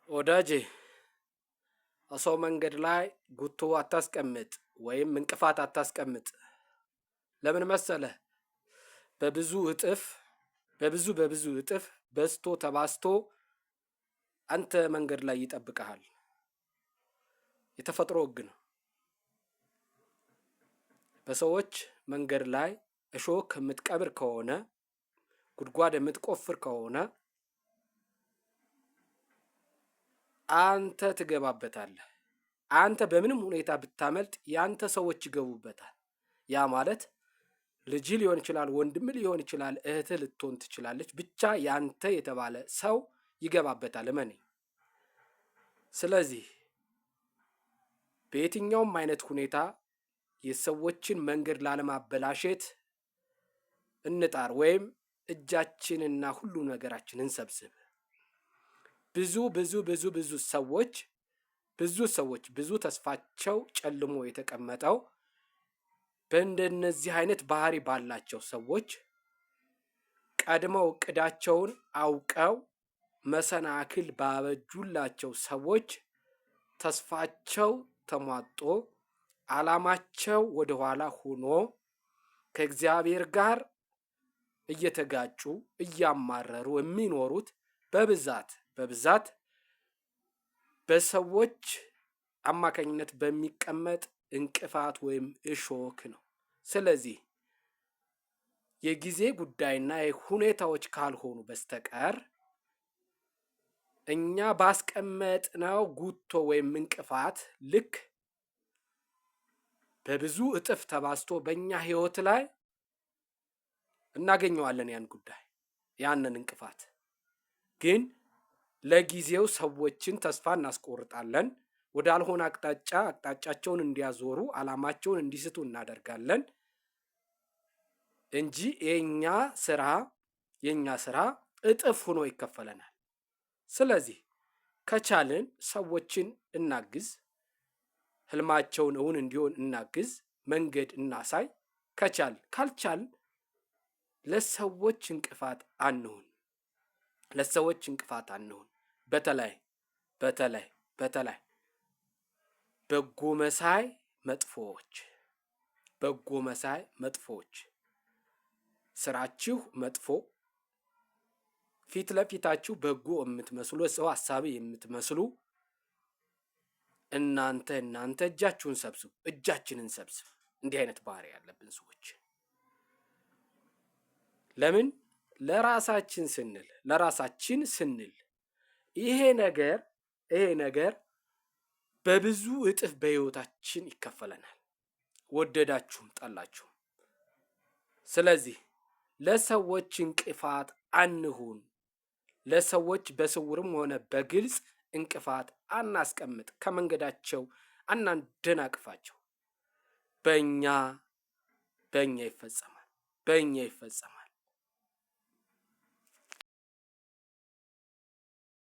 ወዳጄ፣ ሰው መንገድ ላይ ጉቶ አታስቀምጥ ወይም እንቅፋት አታስቀምጥ። ለምን መሰለህ? በብዙ እጥፍ፣ በብዙ በብዙ እጥፍ በዝቶ ተባዝቶ አንተ መንገድ ላይ ይጠብቅሃል። የተፈጥሮ ሕግ ነው። በሰዎች መንገድ ላይ እሾህ የምትቀብር ከሆነ፣ ጉድጓድ የምትቆፍር ከሆነ አንተ ትገባበታለህ። አንተ በምንም ሁኔታ ብታመልጥ የአንተ ሰዎች ይገቡበታል። ያ ማለት ልጅ ሊሆን ይችላል፣ ወንድም ሊሆን ይችላል፣ እህትህ ልትሆን ትችላለች። ብቻ ያንተ የተባለ ሰው ይገባበታል፣ እመነኝ። ስለዚህ በየትኛውም አይነት ሁኔታ የሰዎችን መንገድ ላለማበላሸት እንጣር ወይም እጃችንና ሁሉ ነገራችንን እንሰብስብ። ብዙ ብዙ ብዙ ብዙ ሰዎች፣ ብዙ ሰዎች ብዙ ተስፋቸው ጨልሞ የተቀመጠው በእንደነዚህ አይነት ባህሪ ባላቸው ሰዎች፣ ቀድመው እቅዳቸውን አውቀው መሰናክል ባበጁላቸው ሰዎች ተስፋቸው ተሟጦ፣ ዓላማቸው ወደኋላ ሆኖ፣ ከእግዚአብሔር ጋር እየተጋጩ እያማረሩ የሚኖሩት በብዛት በብዛት በሰዎች አማካኝነት በሚቀመጥ እንቅፋት ወይም እሾክ ነው። ስለዚህ የጊዜ ጉዳይና የሁኔታዎች ካልሆኑ በስተቀር እኛ ባስቀመጥነው ጉቶ ወይም እንቅፋት ልክ በብዙ እጥፍ ተባዝቶ በእኛ ሕይወት ላይ እናገኘዋለን ያን ጉዳይ፣ ያንን እንቅፋት። ግን ለጊዜው ሰዎችን ተስፋ እናስቆርጣለን። ወዳልሆነ አቅጣጫ አቅጣጫቸውን እንዲያዞሩ፣ ዓላማቸውን እንዲስቱ እናደርጋለን እንጂ የኛ ስራ እጥፍ ሆኖ ይከፈለናል። ስለዚህ ከቻልን ሰዎችን እናግዝ፣ ህልማቸውን እውን እንዲሆን እናግዝ፣ መንገድ እናሳይ። ከቻል። ካልቻል ለሰዎች እንቅፋት አንሁን። ለሰዎች እንቅፋት አንሁን። በተለይ በተለይ በተለይ በጎ መሳይ መጥፎዎች፣ በጎ መሳይ መጥፎዎች፣ ስራችሁ መጥፎ፣ ፊት ለፊታችሁ በጎ የምትመስሉ፣ ሰው ሀሳቢ የምትመስሉ እናንተ እጃችሁን ሰብስቡ፣ እጃችንን ሰብስብ። እንዲህ አይነት ባህሪ ያለብን ሰዎች ለምን? ለራሳችን ስንል፣ ለራሳችን ስንል ይሄ ነገር በብዙ እጥፍ በህይወታችን ይከፈለናል፣ ወደዳችሁም ጠላችሁም። ስለዚህ ለሰዎች እንቅፋት አንሁን። ለሰዎች በስውርም ሆነ በግልጽ እንቅፋት አናስቀምጥ፣ ከመንገዳቸው አናደናቅፋቸው። በእኛ ይፈጸማል፣ በእኛ ይፈጸማል።